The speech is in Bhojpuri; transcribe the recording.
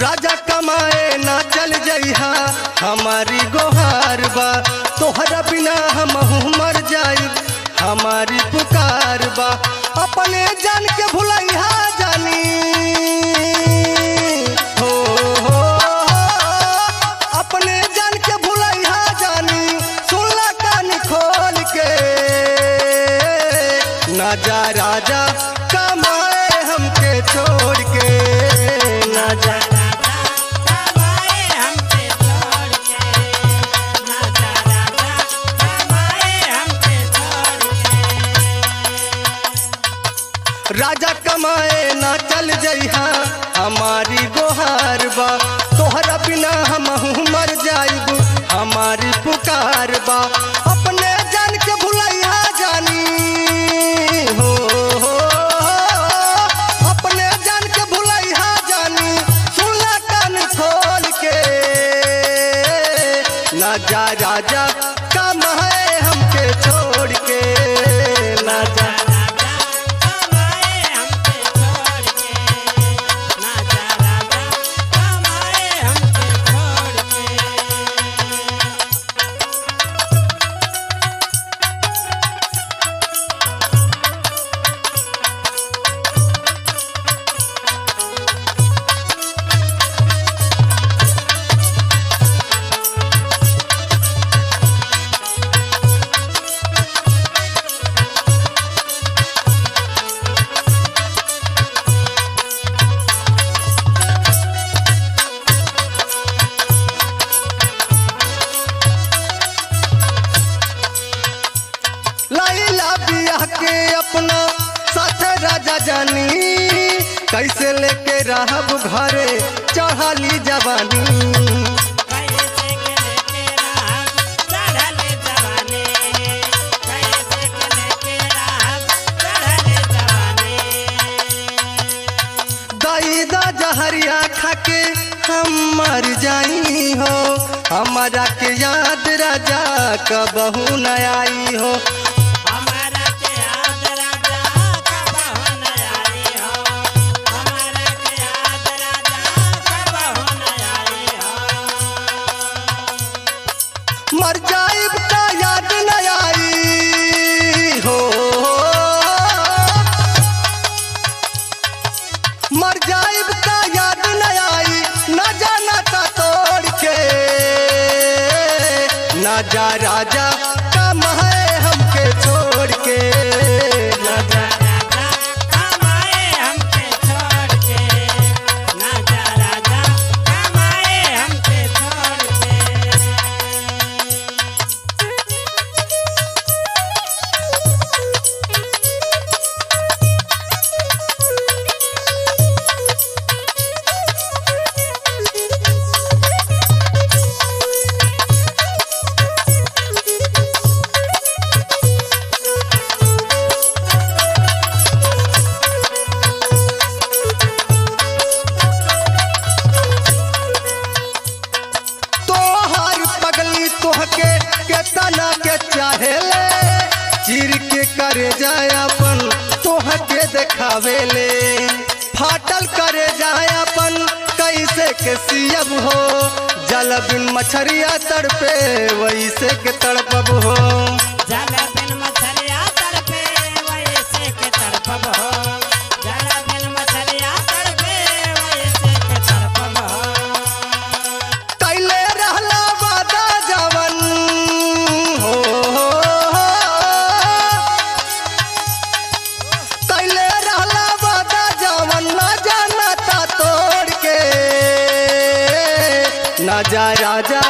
राजा कमाए ना चल जइहा हमारी गोहार बा, तोहरा बिना हम मर जाई हमारी पुकार बा। अपने जान के भुलैहा जानी हो, हो अपने जान के भुलैहा जानी, सुनला कान खोल के ना जा राजा कमाए हमके छोड़ के, ना जा राजा कमाए ना चल जइहा हमारी गोहार बा, तोहरा बिना हम मर जाइब हमारी पुकार बा। अपने जान के भुलैहा जानी हो, हो अपने जान के भुलैहा जानी, सुनला कान खोल के ना जा राजा कमाए हमके छोड़ के, ना जा लाइला बियाह के अपना साथ राजा जानी, कैसे लेके रहब घरे चढ़ाली जवानी। कैसे के लेके रहब चढ़ल जवानी, कैसे के लेके रहब चढ़ल जवानी। दाई दा जहरिया खाके हम मर जाई हो, हमारा के याद राजा कबहू न आई हो। हमारा के याद राजा कबहू न आई हो, हमारा के याद राजा कबहू न आई हो। मर जाइब का याद न आई हो, मर जाइब का याद न आई, न जाना का तोड़ के ना जा राजा कमाए हमके छोड़ के, ना जा राजा कमाए हमके छोड़ के, ना जा राजा कमाए हमके छोड़ के। तोहार पगली तोहके केतना के चाहेले, चीर के करे जाय अपन तोहके देखावेले। फाटल करे जाय अपन कैसे के सियब हो, जल बिन मछरिया तड़पे वैसे के तड़पब हो। जल बिन मछलिया तड़पे वैसे के तड़पब हो, जल बिन मछलिया तड़पे वैसे के तड़पब हो। कैले रहला वादा जवन हो, कैले रहला वादा जवन, ना जाना ता तोड़ के ना जा राजा